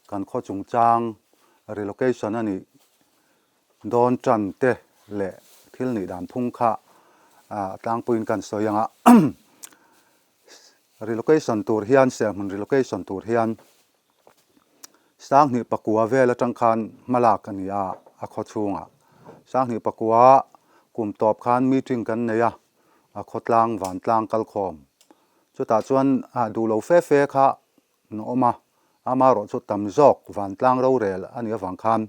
kan khaw chungchang relocation a nih dawn tan te leh thil nih dan phung kha a tlangpuiin kan sawi ang a. Relocation tur hian serhmun relocation tur hian Sanghnih pakua vel atang khan hmalak a ni a, a khaw chhungah. Sanghnih pakua kum tawp khan meeting kan nei a, a khawtlang vantlang kalkhawm. Chutah chuan duh lo fe fe kha an awm a, amaherawh chu tam zawk vantlang rorel a nih avang khan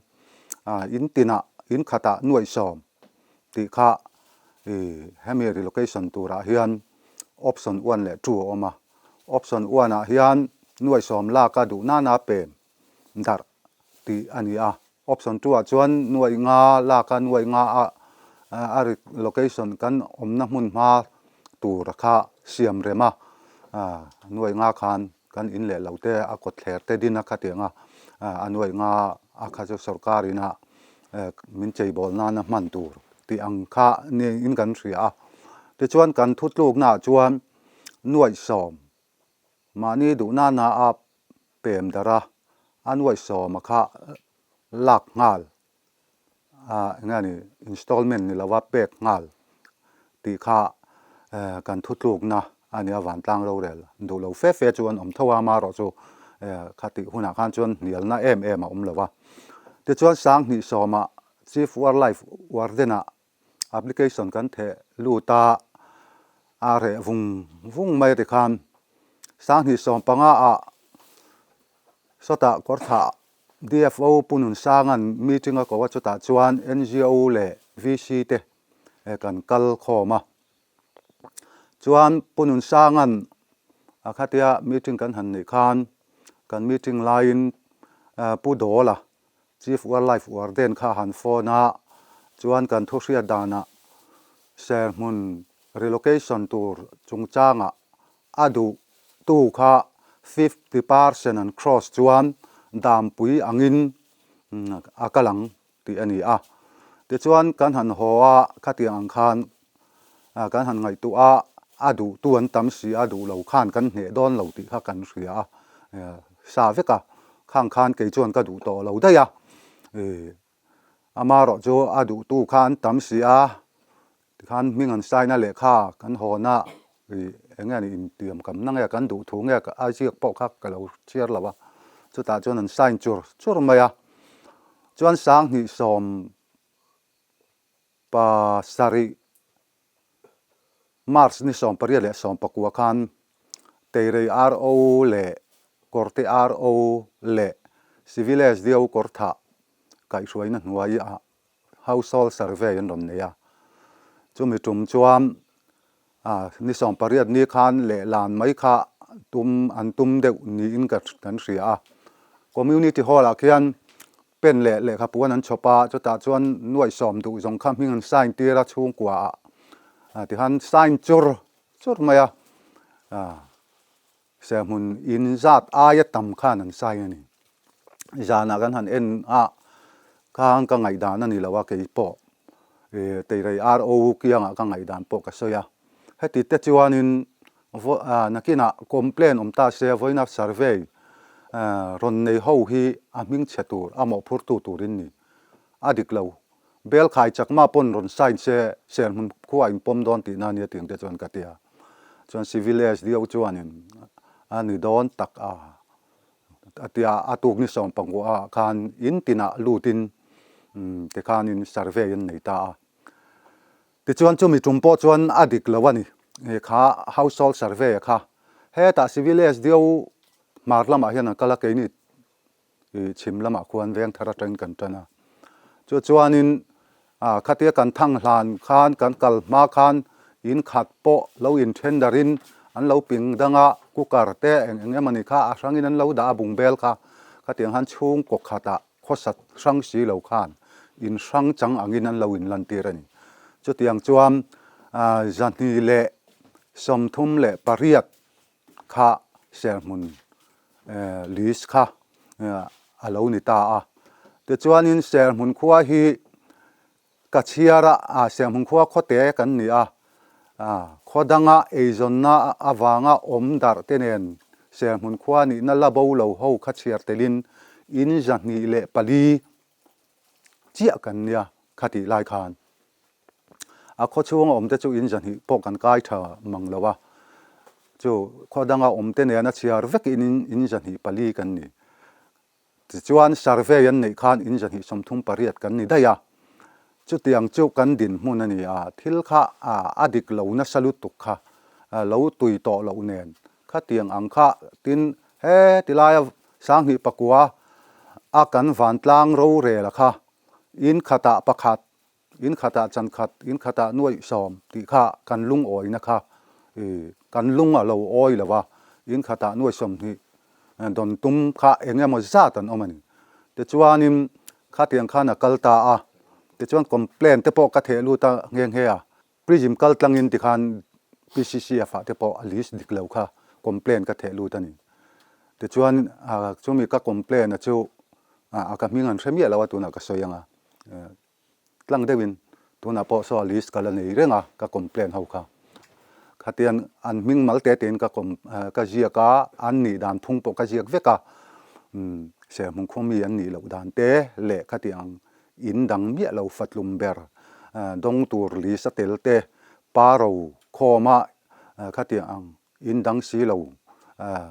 in tinah in khatah nuaihsawm tih kha hemi relocation turah hian option one leh two a awm a. Option one ah hian nuaihsawm lak a duh nana pem darh tih a ni a. Option two ah chuan nuaih nga lak a nuaih nga a a relocation kan awmna hmun hma tur kha siam rem a, nuaih nga khan kan in leh lo te a kawtthler te din a khatiang a, a nuaih nga a kha chu sorkar ina min cheibawl nana hman tur tih ang kha niin kan hria a. Tichuan kan thutluknaah chuan nuaihsawm mahni duh nana a pem darh a, a nuaihsawma kha lak nghal a eng nge ni installment ni lova pek nghal tih kha kan thutlukna a nia vantlang rorel duh lo fe fe chu an awm tho a amaherawh chu khatih hunah khan chuan hnialna em em a awm lo va. Tichuan Sanghnih sawmah Chief Wildlife Warden-ah Application kan theh lut a, a reh vung vung mai a ti khan Sanghnih 15 ah sawtah kawrthah DFO Pu Nunsanga'n meeting a ko a chutah chuan NGO leh VC te kan kal khawm a. Chuan Pu Nunsanga'n a khatia meeting kan han neih khan kan meeting laiin Pu Dawla Chief Wildlife Warden kha han phone a, chuan kan thu hriat danah serhmun relocation tur chungchangah a duh tu kha 50% an cross chuan dampui angin a kal ang tih a ni a. Tichuan kan han haw a, khatiang ang khan kan han ngaihtuah a, a duhtu an tam si a, duh lo khan kan hneh dawn lo tih kha kan hria a, sa vek a, khang khan kei chuan ka duh tawh lo daih a, amaherawh chu a duhtu kha an tam si a, tikhan hming an saina lehkha kan hawn a, eng nge ni intiam kam na nge kan duh thu nge a ziak pawh kha ka lo chhiar lo a, chutah chuan an sign chur chur mai a, chuan 20 pasarih March ni 89 khan Teirei RO leh Kawrte RO leh Civil SDO Kawrthah kaihhruaina hnuaiah Household Survey an rawn nei a. Chumi tum chuan ni 80 ni khan lehlan mai kha tum an tum deuh niin kan hria a. Community Hall ah khian Pen leh lehkha puan an chhawp a, chutah chuan nuaihsawm duh zawng kha hming an sign tir a chhungkua ah tihan sign chur chur mai a, serhmun in zat aia tam khan an sign a ni. Zanah kan han en a, khang ka ngaihdan a ni lo a kei pawh Teirei RO kiangah ka ngaihdan pawh ka sawi a, heti te chuanin Nakinah complain awm ta se vawiina survey rawn nei ho hi a hming chhe tur a mawhphurtu turin ni. A dik lo. Bel khai chakma pawn rawn sign se serhmun khua in pawm dawn tihna ania tiang te chuan ka ti a. Chuan civil SDO chuanin a ni dawn tak a a ti a, a tuk ni 15 ah khan in tinah lutin tikhanin survey an nei ta a. Tichuan chumi tum pawh chuan a dik lo a ni. Kha household survey a kha hetah civil SDO hmar lamah hian an kal a, keini chhim lamah khuan veng thar atangin kan tan a. Chu chuanin khatia kan thang hlan khan kan kal hma khan in khat pawh lo in then darin an lo ping dang a, cooker te eng eng emawni kha a hrangin an lo dah a bungbel kha khatiang khan chhungkaw khatah khawsat hrang si lo khan in hrang chang angin an lo inlantir a ni. Chutiang chuan 238 kha serhmun list kha a lo ni ta a. Tichuanin serhmun khua hi Ka chhiar a, Siamhmun khua khawte kan ni a, khaw danga eizawnna avanga awm darh te nen Siamhmun khua nihna la bo lo ho kha chhiar telin In 204 chiah kan nia khatih lai khan. A khaw chhunga awmte chu in 200 pawh kan kai tha mang lo a, chu khaw danga awmte nena chhiar vek in in 204 kan ni. Tichuan survey an neih khan in 238 kan ni daih a, chutiang chu kan dinhmun a ni a, thil kha a dik lo nasa lutuk kha lo tui tawh loh nen khatiang ang kha tin he tilaia 2009 a kan vantlang rorel a kha in khatah pakhat In khatah chan khat, in khatah nuaih sawm tih kha kan lungawina kha kan lung a lo awi lo a, in khatah nuaih 20 dawn tum kha eng emaw zat an awm a ni. Tichuanin khatiang khan a kal ta a, tichuan complaint te pawh ka theh lut a nghe nghe a, Prism kal tlangin tikhan PCCF ah te pawh a list dik lo kha complaint ka theh lut a ni. Tichuan chumi ka complaint a chu a ka hming an hre miah lo a tunah ka sawi ang a. Tlang deuhin tunah pawh saw list ka la nei reng a, ka complaint ho kha. Khatiang an hming mal te tein ka com ka ziak a, an nih dan phung pawh ka ziak vek a. Umm Serhmun khua mi an nih loh dan te leh khatiang in dang miah lo fatlum ber dawng tur list a tel te, pa ro khawma khatiang in dang si lo a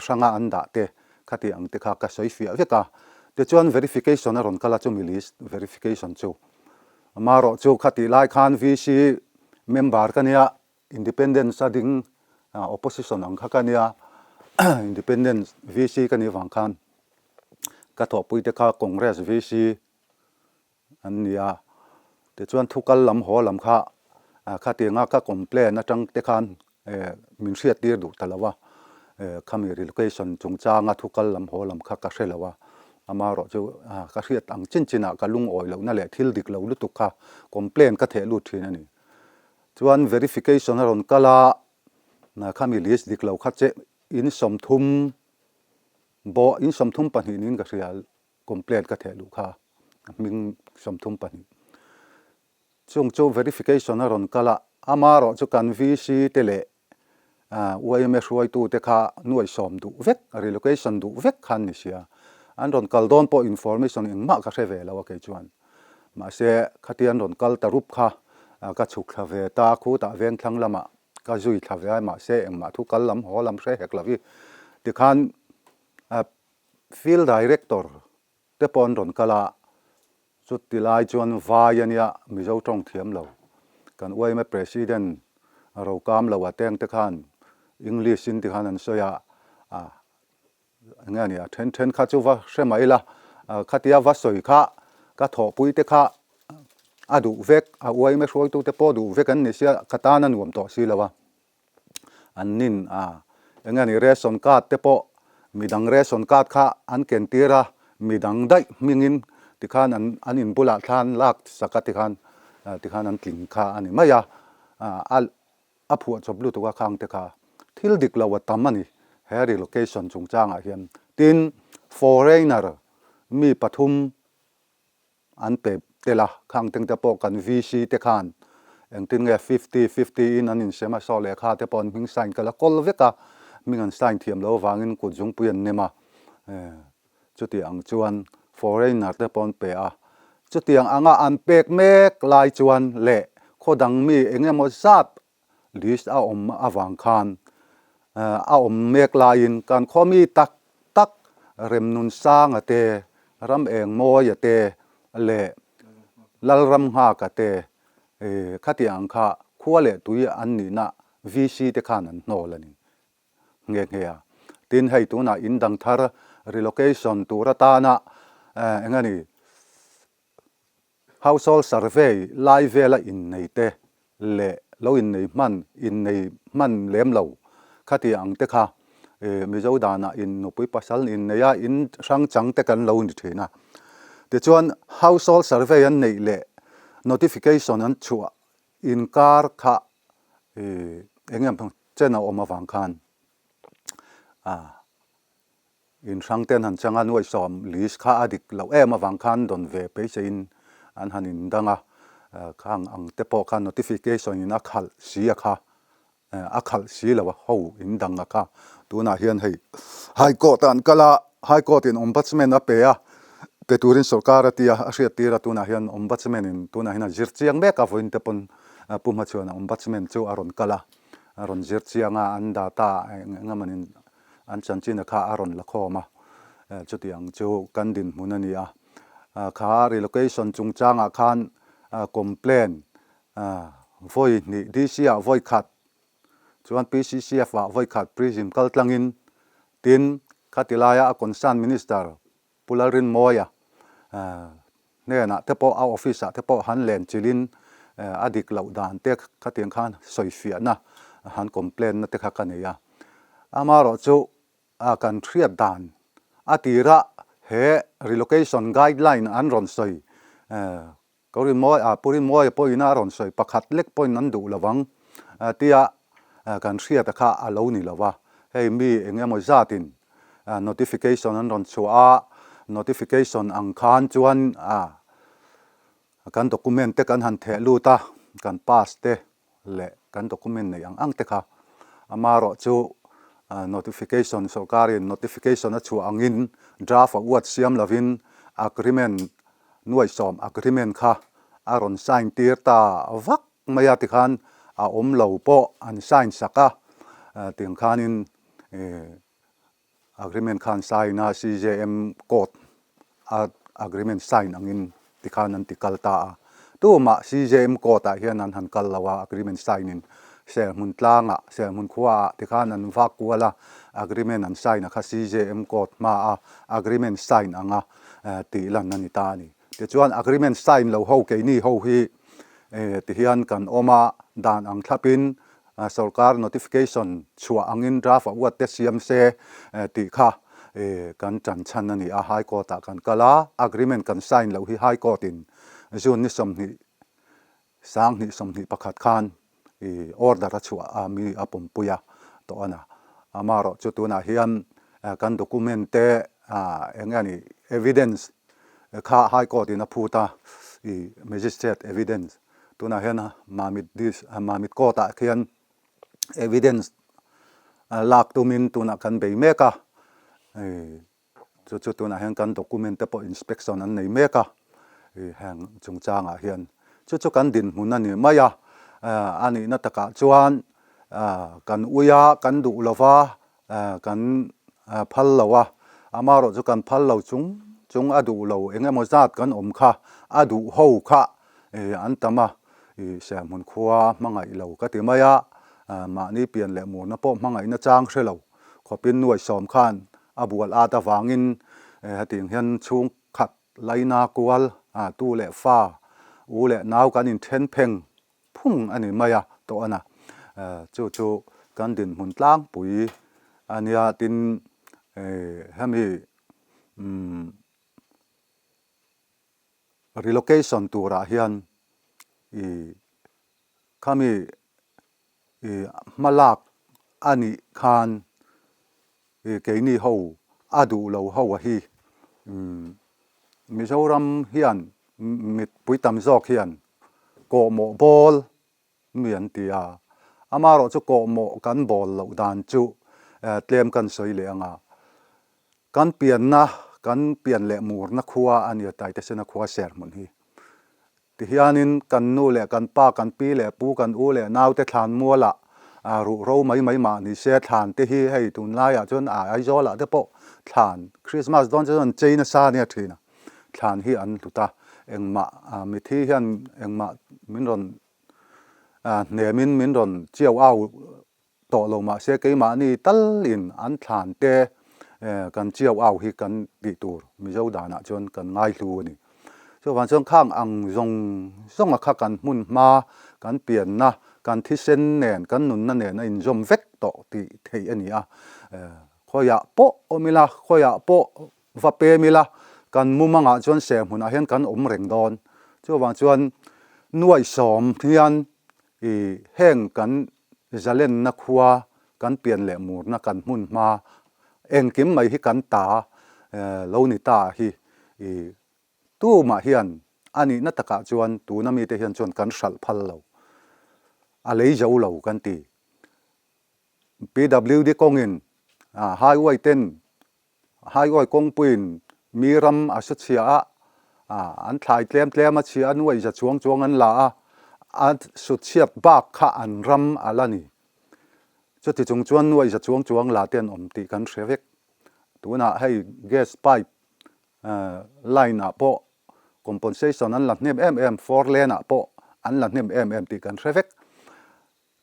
hranga an dah te khati ang te kha ka sawi fiah vek a, tichuan verification a rawn kal a chumi list verification chu amaherawh chu khati lai khan VC member ka nia independence a ding opposition ang kha ka nia independence VC ka nih vang khan ka thawhpui te kha Congress VC an ni a, tichuan thu kal lam haw lam kha khatianga ka complain atang te khan min hriat tir duh ta lo a, khami relocation chungchanga thu kal lam haw lam kha ka hre lo a, amaherawh chu ka hriat ang chin chinah ka lungawi lohna leh thil dik lo lutuk kha complain ka theh lut thin a ni. Chuan verification a rawn kal a, khami list dik lo kha che in 30 bawh in 32 niin ka hria. Complaint ka theh luh kha hming 32. Chung chu verification a rawn kal a, amaherawh chu kan VC te leh yma hruaitu te kha nuai sawm duh vek, relocation duh vek kha an ni sia. An rawn kal dawn pawh information engmah ka hre ve lo a kei chuan. Mahse khatia an rawn kal ta rup kha ka chhuk thla ve ta, khutah vengthlang lamah ka zui thla ve a, mahse engmah thu kal lam haw lam hre hek lo i tikhan Field Director te pawh an rawn kal a, chuti lai chuan vai a nia, Mizo tawng thiam lo. Kan yma President Rokam lo a teng te khan English in ti khan an sawi a, a enge a nia then then kha chu va hre mai la, khatia va sawi kha ka thawhpui te kha a duh vek, a yma hruaitu te pawh duh vek an ni sia, ka tan a nuam tawh si lo a. An nin a, eng nge ni ration card te pawh midang ration card kha an ken tir a, midang daih hmingin tikhan an an in bulah thlan lak sak a tikhan tikhan an tling kha a ni mai a, a a phuahchawp lutuk a khang te kha thil dik lo a tam a ni he relocation chungchangah hian. Tin, foreigner mi pathum An pe tel a, khang teng te pawh kan VC te khan engtin nge fifty fifty in an insem a, saw lehkha te pawh an hming sign kal a kawl vek a, hming an sign thiam loh avangin kut zungpui an nem a, chuti ang chuan foreigner te pawh an pe a, chutiang anga an pek mek lai chuan leh khaw dang mi eng emaw zat List a awm avang khan a awm mek laiin kan khaw mi tak tak Remnunsanga te, Ramengmawia te leh Lalramnghaka te khati ang kha khua leh tui an nihna VC te khan an hnawl a ni nghe nghe a. Tin hei tunah in dang thar relocation tur atana eng a ni Household survey lai vela innei te leh lo innei hman, innei hman lem lo khati ang te kha Mizo danah in nupui pasal innei a, in hrang chang te kan lo ni thin a. Tichuan household survey an neih leh notification an chhuah inkar kha eng emaw chen a awm avang khan In hrang te an han chang a, nuaih sawm list kha a dik loh em avang khan dawn ve beiseiin an han indang a, khang ang te pawh kha notification in a khalh si a kha, a khalh si lo a, ho indang a kha. Tunah hian hei High Court ah an kal a, High Court in Ombudsman a pe a, pe turin sorkar a ti a, a hriat tir a, tunah hian Ombudsman in tunah hian a zir chiang mek a, vawiin te pawn Pu Hmachhuana Ombudsman chu a rawn kal a, a rawn zir chiang a, an data eng eng emaw nin an chanchina kha a rawn la khawm a, chutiang chu kan dinhmun a ni a. Kha relocation chungchangah khan complaint vawi hnih DC ah vawi khat chuan PCCF ah vawi khat prism kal tlangin tin khati laia a concern minister Pu Lalrinmawia hnenah te pawh a office ah te pawh han len chilhin a dik loh dan te khatiang khan sawifiahna han complaint na te kha ka nei a. Amaherawhchu kan hriat dan a tirah he relocation guideline an rawn sawi Ko Rinmawi a Pu Rinmawia pawhin a rawn sawi pakhat lek pawhin an duh lovang tia kan hriata kha a lo ni lova, hei mi eng emaw zatin notification an rawn chhuah a, notification ang khan chuan kan document te kan han theh lut a, kan pass te leh kan document neih ang ang te kha amaherawh chu notification sorkarin notification a chhuah angin draft a uat siam lovin agreement nuaihsawm agreement kha a rawn sign tir ta vak mai a tikhan a awm lo pawh an sign sak a tiang khanin Agreement khan sign a, CJM court a agreement sign angin tikhan an ti kal ta a. Tumah CJM court ah hian an han kal lo a, agreement sign in Serhmun tlangah, Serhmun khua ah tikhan an vak kual a, agreement an sign a kha CJM court hma a agreement sign anga tih lan a ni ta a ni. Tichuan agreement sign lo ho keini ho hi tihian kan awm a, dan ang thlapin Sorkar notification chhuah angin draft a uat te siam se tih kha kan tan chhan a ni a, High Court ah kan kal a, agreement kan sign loh hi High Court in June ni 20 20 21 khan order a chhuah a mi a pawmpui a tawh a na. Amaherawh chu tunah hian kan document te eng nge ni evidence kha High Court in a phut a, magistrate evidence Tunah hian Mamit Dis Mamit Court ah khian evidence lak tumin tunah kan bei mek a, chu chu tunah hian kan document te pawh inspection an nei mek a, heng chungchangah hian chu chu kan dinhmun a ni mai a, a nihna takah chuan kan ui a, kan duh lova Kan phal lo a, amaherawh chu kan phal lo chung chung a duh lo eng emaw zat kan awm kha a duh ho kha an tam a, Serhmun khua hmangaih lo ka ti mai a, mahni pian leh murna pawh hmangaihna chang hre lo khawpin nuaisawm khan a bual at avangin hetiang hian chhungkhat laina kual tu leh fa u leh nau kan inthen pheng phung a ni mai a tawh a na. Chu chu kan dinhmun tlangpui a nia tin hemi relocation turah hian ih khami ih hmalak a nih khan ih keini ho a duh lo ho a hi Mizoram hian mipui tam zawk hian kawhmawh bawl mi an ti a, amaherawh chu kawhmawh kan bawl loh dan chu tlem kan sawi leh ang a, kan pianna kan pian leh murna khua a nia Taitesena khua Serhmun hi. Tihianin kan nu leh kan pa, kan pi leh pu, kan u leh naute thlan mualah ruh ro mai mai mah ni se, thlan te hi hei tunlaiah chuan Aizawlah te pawh thlan Christmas dawn chu an chei nasa ania thin a, thlan hi an hlut a, engmah mithi hian engmah min rawn hnemin min rawn chiau au Tawh lo mahse keimahni talin an thlan te kan chiau au hi kan tih tur Mizo danah chuan kan ngaihlu a ni. Chuvang chuan khang ang zawng zawnga kha kan hmun hma, kan pianna, kan thisen nen, kan nunna nen a inzawm vek tawh tih theih a ni a. Khawiah pawh awm ila, khawiah pawh va pem ila, kan mumangah chuan serhmunah hian kan awm reng dawn. Chuvang chuan nuaihsawm hian i heng kan Zalenna khua kan pian leh murna kan hmun hma engkim mai hi kan ta lo ni ta hi i tumah hian a nihna takah chuan tuna mite hian chuan kan hralh phal lo, a lei zo lo kan ti. PWD kawngin highway ten. Highway kawngpuiin mi ram a su chhia a, an thlai tlem tlem a chhia a, nuaih za chuang chuang an la a, a su chhiat bak kha an ram a la ni. Chuti chung chuan nuaih za chuang chuang la te an awm tih kan hre vek. Tunah hei gas pipe line ah pawh compensation an la hnem em em, four lane ah pawh an la hnem em em tih kan hre vek.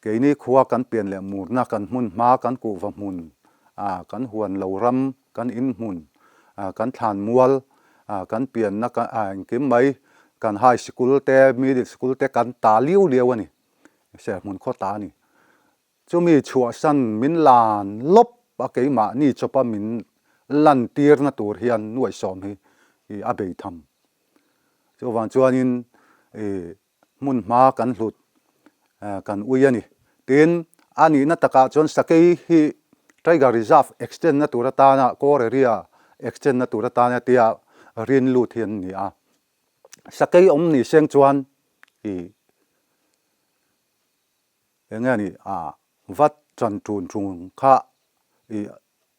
Keini khua kan pian leh murna, kan hmun hma, kan kuhva hmun, kan huan lo ram, kan in hmun, kan thlan mual, kan pianna engkim mai, kan high sikul te, middle sikul te kan ta liu liau a ni. Serhmun khaw ta a ni. Chumi chhuahsan min lan lawp a keimahni chawpa min lantirna tur hian nuaihsawm hi a bei tham. Chuvang chuanin hmun hma kan hlut kan ui a ni. Tin, a nihna takah chuan Sakei hi Tiger Reserve extend na tur atana Core Area extend na tur atana tia rin lut hi an ni a. Sakei awm ni seng chuan ih eng nge a nih ah vat ṭan ṭun ṭung kha ih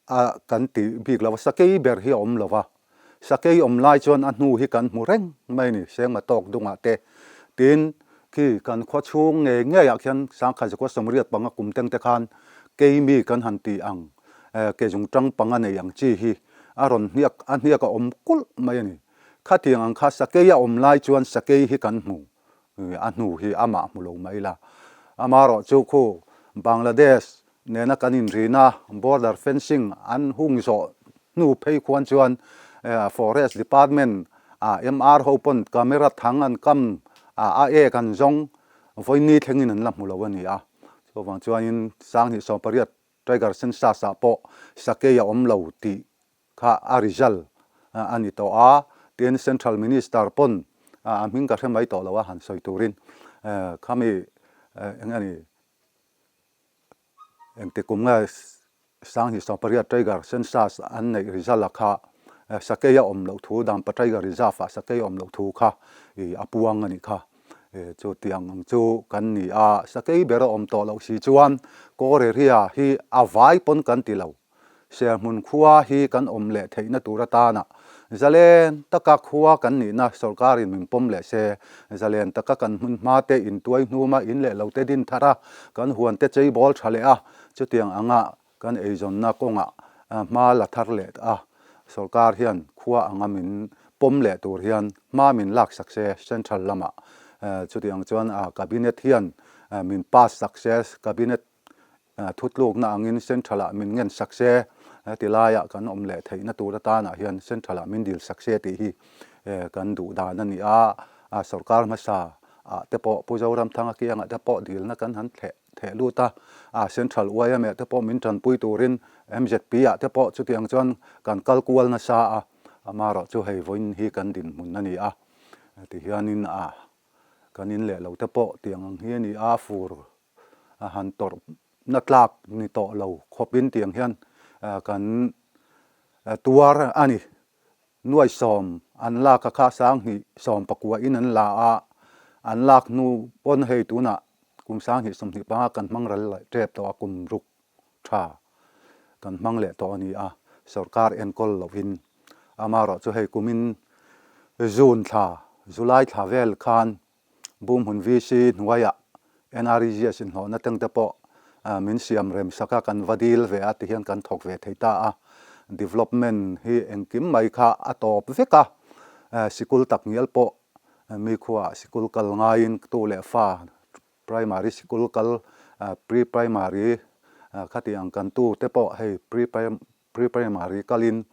a kan ti bik lo a, sakei ber hi a awm lo va, sakei awm lai chuan a hnu hi kan hmu reng mai a ni, Sengma tawk dungah te. Tin, khi kan khua chhung ngei ngeiah khian Sangkhat Zakua Sawmriat panga kum teng te khan keimi kan han ti ang, ke zung tang panga nei ang chi hi a rawn hniak, a hniak a awm kulh mai a ni. Khatiang ang kha sakei a awm lai chuan sakei hi kan hmu, a hnu hi amah hmu lo mai la. Amaherawhchu khu Bangladesh nena kan inrina border fencing an hung zawh hnu phei khuan chuan Forest Department ah MR ho pawn camera thang an kam a ek an zawng vawini thlengin an la hmu lo a ni a. Chuvang chuanin 2018 Tiger Census ah pawh sakei a awm lo tih kha a result a ni tawh a, tin Central Minister pawn a hming ka hre mai tawh lo a han sawi turin khami eng nge ni engti kum nge 2018 Tiger Census an neih result a kha sakei a awm loh thu Dampa Tiger Reserve ah sakei a awm loh thu kha a puang a nih kha. Chutiang ang chu kan ni a, sakei ber a awm tawh loh si chuan Kawreriah hi a vai pawn kan ti lo. Serhmun khua hi kan awm leh theihna tur atana zalen taka khua kan nihna sawrkarin min pawm leh se, zalen taka kan hmun hma te intuai hnuma in leh lo te din thar a, kan huan te chei bawl tha leh a, chutiang anga kan eizawnna kawngah hma la thar leh a, sawrkar hian khua anga min pawm leh tur hian hma min lak sak se central lamah chutiang chuan cabinet hian min pass sak se, cabinet Thutlukna angin Central-ah min ngen sak se, ti laiah kan awm leh theihna tur atanah hian Central-ah min dil sak se tih hi kan duh dan a ni a. Sorkar hmasa ah te pawh Pu Zoramthanga kiangah te pawh dilna kan han thleh theh lut a, Central YMA te pawh min tanpui turin MZP ah te pawh chutiang chuan kan kal kual nasa a, amaherawh chu hei vawiin hi kan dinhmun a ni a ti hianin kan in leh lo te pawh tiang ang hi a ni a, fur a han tawrh na tlak ni tawh lo khawpin tiang hian kan tuar a ni. Nuai sawm an lak a kha 2019 in an la a, an lak hnu pawn hei tunah kum 2025 kan hmang ral leh tep tawh a, kum ruk tha kan hmang leh tawh a ni a, sorkar enkawl lovin. Amaherawhchu hei kumin June thla, July thla vel khan Bumhmun VC hnuaiah NREGS inhlawhna teng te pawh min siam rem sak a, kan va dil ve a ti hian kan thawk ve thei ta a. Development hi engkim mai kha a tawp vek a, sikul tak ngial pawh mi khuaah sikul kal ngaiin tu leh fa primary sikul kal pre-primary khati ang kan tu te pawh hei pre-primary kalin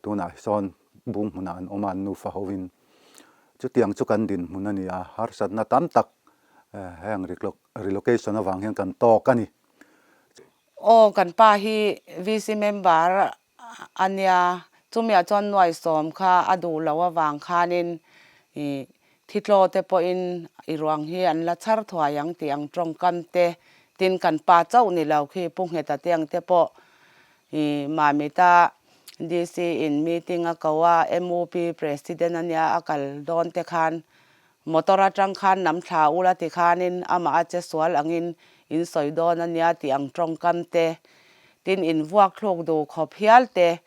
tunah hi sawn bung hmunah an awm a, an nufa hovin. Chutiang chu kan dinhmun a ni a, harsatna tam tak heng relocation avang hian kan tawk a ni. Aw, kan pa hi VC member a nia, chumiah chuan nuaisawm kha a duh loh avang khanin ih Thitlaw te pawhin i ruang hi an la chhar thuai ang tih ang tawngkam te, tin kan pa chauh ni lo khi Pu Ngheta te ang te pawh i Mamita DC in meeting a ko a, MUP President a nia a kal dawn te khan motor atang khan nam thla ula ti khanin amah a che sual angin in sawi dawn a nia tih ang tawngkam te, tin in vuak thluk duh khawp hial te.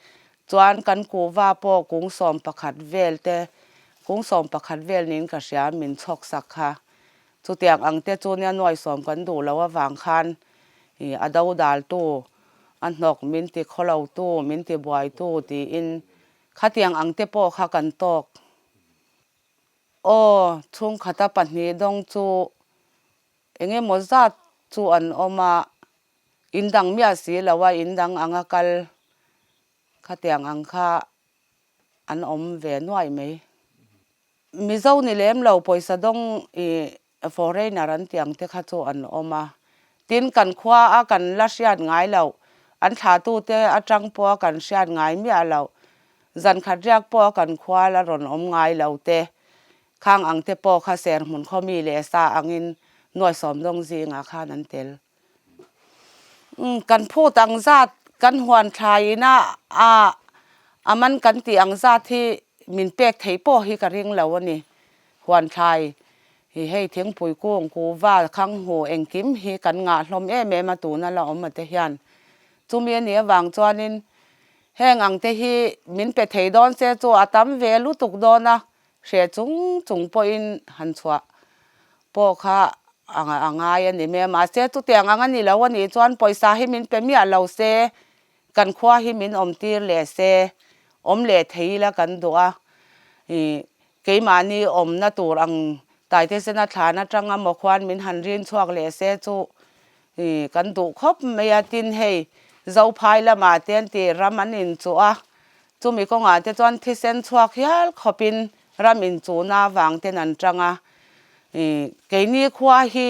Chuan kan kuhva pawh kung 11 vel te, kung 11 vel niin ka hria min chhawk sak kha. Chutiang ang te chu nia nuai sawm kan duh loh avang khan ih a do daltu, a hnawk min ti khawlotu, min ti buaitu tiin khatiang ang te pawh kha kan tawk. Aw, chhungkhata pahnih dawng chu eng emaw zat chu an awm a, in dang miah si lo a, in dang anga kal khatiang ang kha an awm ve nuai mai. Mizo ni lem lo pawisa dawng ih Foreigner an tih ang te kha chu an awm a, tin kan khua a kan la hriat ngai loh, an thlatute atang pawh a kan hriat ngai miah loh, zan khat riak pawh a kan khua la rawn awm ngai lo te, khang ang te pawh kha serhmun khaw mi leh sa angin nuai sawmdawng zingah khan an tel. Kan phut ang zat kan huan thlai ina a a man kan tih ang zat hi min pek theih pawh hi ka ring lo a ni. Huan thlai hi hei thingpui kung kuhva khang hmu engkim hi kan ngah hlawm em em a tuna la awm ate hian. Chumi a nih avang chuanin heng ang te hi min pe thei dawn se chu a tam ve lutuk dawn a, Hre chung chung pawhin han chhuah pawh kha a ngai a ni mai a, mahse chutiang ang a ni lo a nih chuan pawisa hi min pe miah lo se, kan khua hi min awm tir leh se, awm leh thei ila kan duh a, ih keimahni awmna tur ang Taitesena thlan atanga maw khuan min han rin chhuak leh se chu ih kan duh khawp mai a, tin hei Zophai lamah te an tih ram an inchuh a, Chumi kawngah te chuan thisen chhuak hial khawpin ram inchuhna avang ten an tang a, ih keini khua hi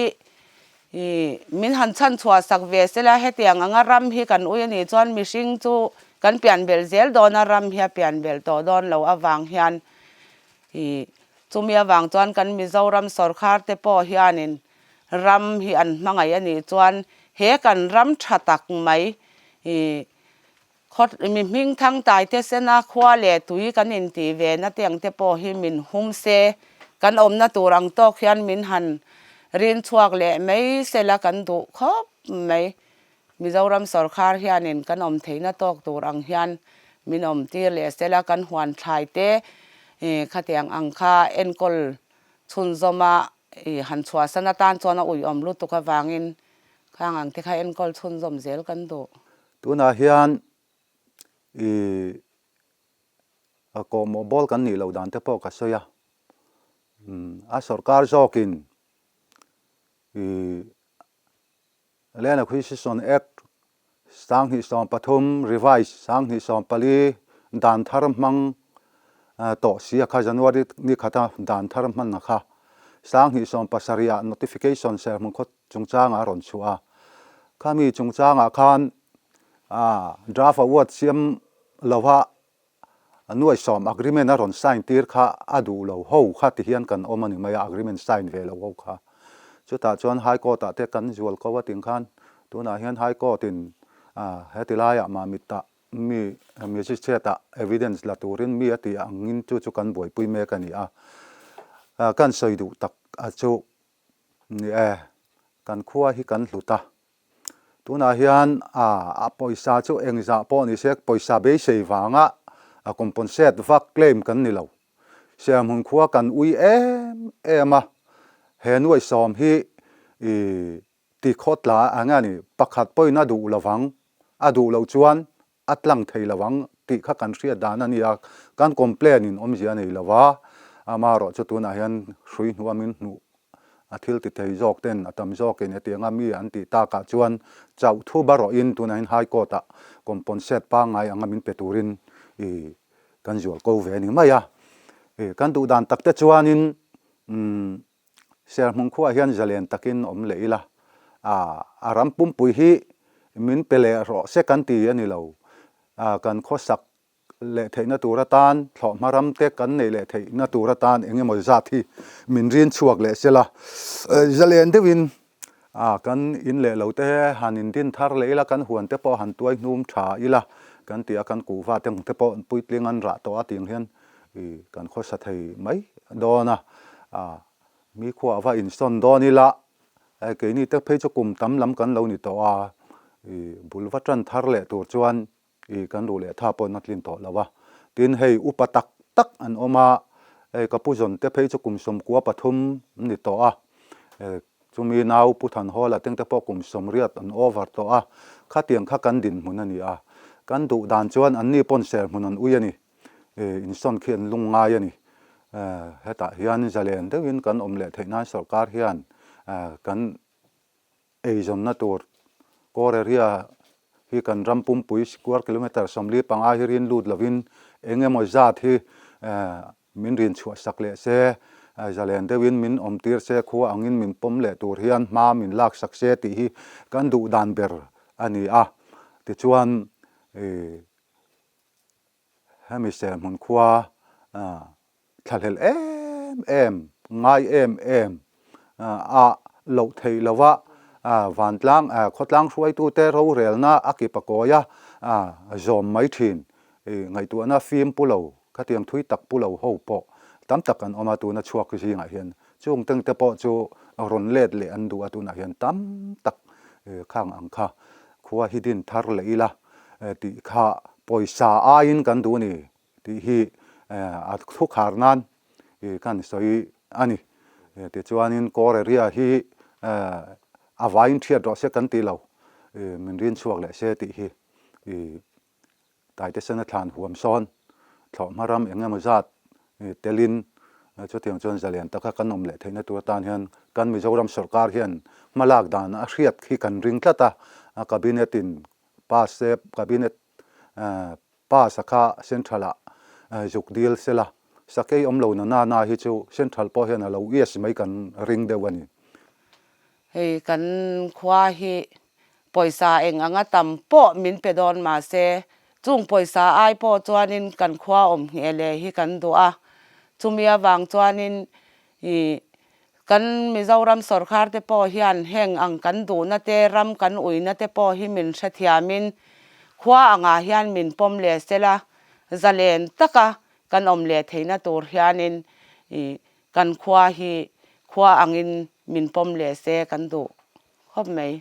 ih min han chhan chhuah sak ve sela hetiang anga ram hi kan ui a nih chuan mihring chu kan pian belh zel dawn a, ram hi a pian belh tawh dawn lo avang hian ih chumi avang chuan kan Mizoram sawrkhar te pawh hianin ram hi an hmangaih a nih chuan he kan ram tha tak mai ih Khaw mi hming thang tai te sena khua leh tui kan intih ve na te ang te pawh hi min hum se, kan awmna tur ang tawk hian min han rin chhuak leh mai sela kan duh khawp mai. Mizoram sawrkhar hianin kan awm theihna tawk tur ang hian min awm tir leh sela kan huan thlai te khatiang ang kha enkawl chhunzawma han chhuahsan atan chuan a uiawm lutuk avangin khang ang te kha enkawl chhunzawm zel kan duh. Tunah hian i kawhmawh bawl kan nih loh dan te pawh ka sawi a, a sawrkar zawkin i Land Acquisition Act 2013 Revise 2014 dan thar hmang tawh si a kha January ni khata dan thar hman a kha 2017 ah notification serhmun khawt chungchangah a rawn chhuah a, khami chungchangah khan draft award siam lova nuai sawm agreement a rawn sign tir kha a duh lo ho kha ti hian kan awm a ni mai a, agreement sign ve lo ho kha. Chutah chuan High Court ah te kan zual ko a ting khan tunah hian High Court in heti laiah Mamit-ah mi Magistrate ah evidence la turin mi a tih angin chu chu kan buaipui mek a ni a, kan sawi duh tak a chu Ni e, kan khua hi kan hlut a. Tunah hian a pawisa chu engzah pawh ni se, pawisa beisei vanga a compensate vak claim kan ni lo. Siamhmun khua kan ui em em a, he nuaihsawm hi i ti khawtla eng nge ni, pakhat pawhin a duh lovang, a duh loh chuan a tlang thei lo ang tih kha kan hriat dan a ni a, kan complain in awmzia a nei lo a, amaherawh chu tunah hian hrui hnuah min hnuh a thil ti thei zawk ten a tam zawkin hetianga mi an tih takah chuan chauh thu barawhin tunah hian High Court ah compensate pangngai anga min pe turin ih kan zual ko ve a ni mai a, ih kan duh dan tak te chuanin umm Serhmun khuaah hian zalen takin awm leh ila, a ram pumpui hi min pe leh rawh se kan ti a ni lo. Kan khawsak leh theihna tur atan, thlawhhma ram te kan neih leh theihna tur atan eng emaw zat hi min rin chhuak leh se la. Zalen deuhin kan in leh lo te han indin thar leh ila, kan huan te pawh han tuai hnum tha ila kan ti a, kan kuhva te ang te pawh puitling an rah tawh a tih ang hian kan khawsa thei mai dawn a, mi khuaah va insawn dawn ila, keini te phei chu kum tam lam kan lo ni tawh a, bul va tan thar leh tur chuan. I kan ruh leh tha pawh an tlin tawh lo a. Tin, hei upa tak tak an awm a, hei ka pu zawn te phei chu kum 13 an ni tawh a, chumi nau Pu Thanhawla teng te pawh kum 80 an over tawh a, khatiang kha kan dinhmun a ni a. Kan duh dan chuan anni pawn ser hmun an ui a ni, insawn khi an lung ngai a ni. Hetah hian zalen deuhin kan awm leh theih nan sawrkar hian kan Eizawnna tur Core area hi kan ram pumpui square kilometre 45 hi rin lut lovin eng emaw zat hi min rin chhuah sak leh se, zalen deuhin min awm tir se, khua angin min pawm leh tur hian hma min lak sak se tih hi kan duh dan ber a ni a. Tichuan hemi serhmun khua thlahlel em em, ngai em em a loh theih lo a, vantlang khawtlang hruaitute rorelna a kip a kawi a, zawm mai thin ngaihtuahna fim pu lo, khatiang thui tak pu lo ho pawh tam tak an awm a, tuna chhuak zingah hian chung tengte pawh chu rawn let leh an duh a, tunah hian tam tak khang ang kha khua hi din thar leh ila tih kha pawisa aiin kan duh a ni. Tih hi a thukhar nan kan sawi a ni. Tichuanin Core area hi a vaiin thiat rawh se kan ti lo, min rin chhuak leh se tih hi Taitesena thlan huam sawn thlawhhma ram eng emaw zat telin chutiang chuan zalen taka kan awm leh theihna tur atan hian kan Mizoram sawrkar hian hmalak dan a hriat hi kan ring tlat a, Cabinet in pass se Cabinet Pass a kha Central ah zuk dil sela, sakei awm lo na na na hi chu Central pawh hian a lo yes mai kan ring deuh a ni. Hei kan khua hi pawisa eng anga tam pawh min pe dawn mahse chung pawisa ai pawh chuanin kan khua awm ngheh leh hi kan duh a, chumi avang chuanin ih Kan Mizoram sawrkar te pawh hian heng ang kan duhna te, ram kan uina te pawh hi min hrethiamin khua angah hian min pawm leh sela, zalen taka kan awm leh theihna tur hianin kan khua hi khua angin min pawm leh se kan duh khawp mai.